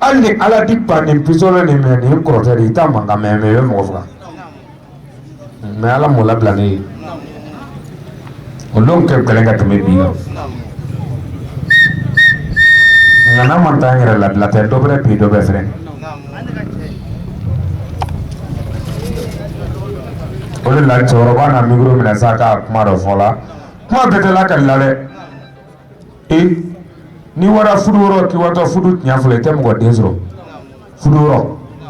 Hali ni Ala di ban nin pistolet nin minɛ nin kɔrɔtɛ de i t'a mankan mɛn mais i bɛ mɔgɔ faga. Mais Ala m'o labila ne ye. O don kɛ gɛlɛn ka tɛmɛ bi kan. Nka n'a man taa n yɛrɛ labila tɛ dɔ bɛ bi dɔ bɛ fɛrɛ. O de la cɛkɔrɔba na micro minɛ sa k'a kuma dɔ fɔ la kuma bɛɛ tɛ lakali la dɛ. Ee n'i wara furu yɔrɔ k'i watɔ furu tiɲɛ fɔlɔ i tɛ mɔgɔ den sɔrɔ furu yɔrɔ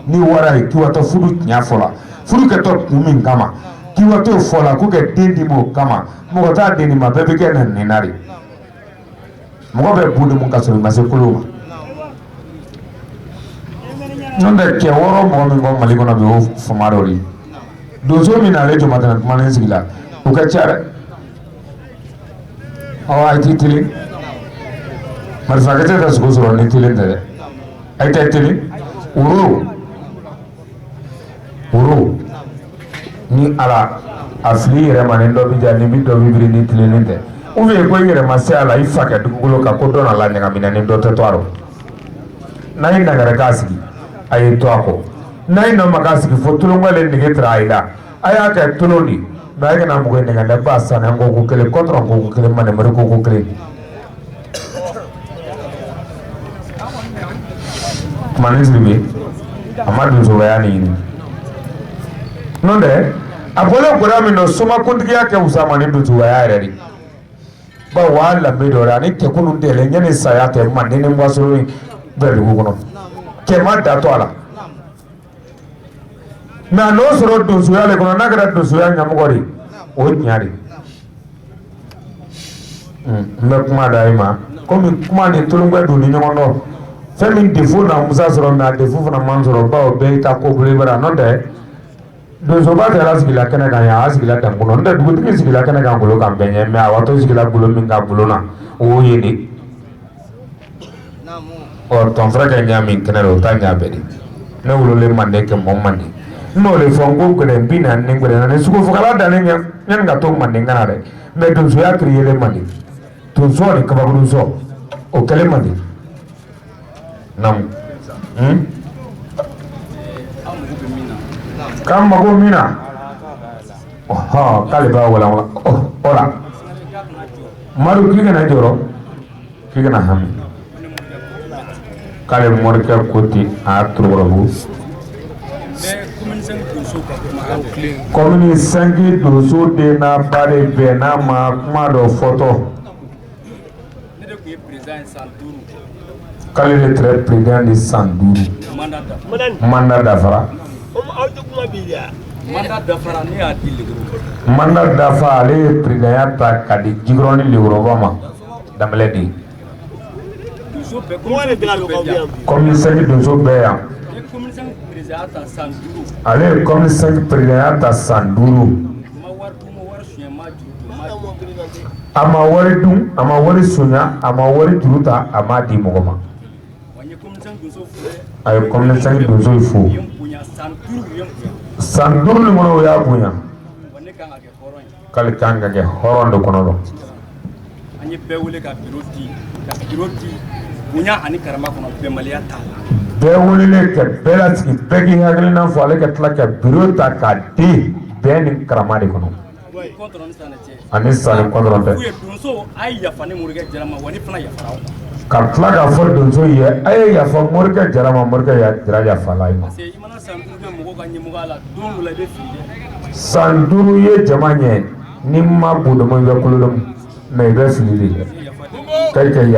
n'i wara yen k'i watɔ furu tiɲɛ fɔlɔ la furu kɛtɔ kun min kama k'i watɔ fɔ la ko ka den di ma o kama mɔgɔ t'a den di ma bɛɛ bɛ kɛ nɛnina de mɔgɔ bɛ bu de ka sɔrɔ i ma se kolo ma n'o tɛ cɛ wɔɔrɔ mɔgɔ min kɔ Mali kɔnɔ bi o fama dɔ de ye donso min n'ale jɔmatɛnɛ kumanen sigi la o ka ca dɛ. Ɔ a t'i teli marifakisɛ tɛ sogo sɔrɔ ni telen tɛ dɛ a tɛ teli woro woro ni ala a fili i yɛrɛ ma ni dɔ bɛ ja ni bi dɔ bɛ biri ni tilennen tɛ ou bien ko i yɛrɛ ma se a la i fa kɛ dugukolo kan ko dɔ nana la ɲagamina ni dɔ tɛ to a rɔ n'a ye nagɛrɛ k'a sigi a ye to a kɔ n'a ye nɔ ma k'a sigi fo tolonkɔlen nege tara a yi la a y'a kɛ tolon de mais a kana mɔgɔ nɛgɛn dɛ ba san ko ko kelen kɔtɔrɔn ko ko kelen manemmori ko ko kelen Kumani Sidibe a ma donsoya nin ɲini n'o tɛ a bɔlen gɔrɔ min don somakuntigiya kɛ wusa ma ni donsoya yɛrɛ de bawo a lambe dɔ ani cɛkulu dɛlɛ ɲɛ ni saya tɛ manden ni wasolo bɛɛ dugu kɔnɔ cɛ ma da to a la mais a n'o sɔrɔ donsoya le kɔnɔ n'a kɛra donsoya ɲɛmɔgɔ de o ye tiɲɛ de n bɛ kuma da i ma komi kuma ni tolonkɛ don ni ɲɔgɔn dɔn fɛn min défaut na Musa sɔrɔ mais a défaut fana man sɔrɔ bawo bɛɛ y'i ta ko bolo i bara n'o tɛ donsoba tɛ ala sigila kɛnɛ kan yan a sigila dan kɔnɔ n'o tɛ dugutigi sigila kɛnɛ kan golo kan bɛɛ ɲɛ mais a watɔ sigila golo min kan golo na o ye de ɔ tɔn kɛ ɲa min kɛnɛ o ta ɲa bɛɛ de ne wololen manden kɛ mɔ manden n'o de fɔ n ko gɛlɛn 40 ni gɛlɛn naani sogo fagala dannen ɲɛ yanni ka to manden kana dɛ mais donsoya kiriyelen manden donso ni kabakurunso o kɛlen manden naamu k'an mago min na ɔhɔn k'ale b'a walanwalan o la Madu k'i kana jɔrɔ k'i kana hami k'ale morikɛ ko ten a Torokɔrɔbugu commune 5 donso den n'a ba de bɛnn'a ma kuma dɔ fɔtɔ k'ale de tɛrɛ président de san 5 mandat dafara mandat dafa ale ye présidentya ta ka di Jikɔrɔni Lekoroba ma Danbɛlɛ de commune 5 donso bɛɛ yan ale ye commune 5 présidentya ta san 5 a ma wari dun a ma wari sonya a ma wari juru ta a ma di mɔgɔ ma a ye commune 5 donso fo san 5 nin kɔnɔ o y'a bonya k'ale kan ka kɛ hɔrɔn de kɔnɔ dɔn an ye bɛɛ wele ka bureau di ka bureau di bonya ani karama kɔnɔ bɛnbaliya t'a la bɛɛ welelen ka bɛɛ lasigi bɛɛ k'i hakilina fɔ ale ka tila ka bureau ta k'a di bɛn ni karama de kɔnɔ ani san ni kɔntɔrɔn tɛ u ye donso a ye yafa ne morikɛ jara ma wa ne fana yafara aw ma ka tila k'a fɔ donso ye a ye yafa morikɛ jara ma morikɛ jara yafala i ma parce que i mana san 5 kɛ mɔgɔw ka ɲɛmɔgɔya la don dɔ la i bɛ fili dɛ san 5 ye jama ɲɛ ni ma bodomo i bɛ kolodɔmu mais i bɛ fili de kɛ ka yafa.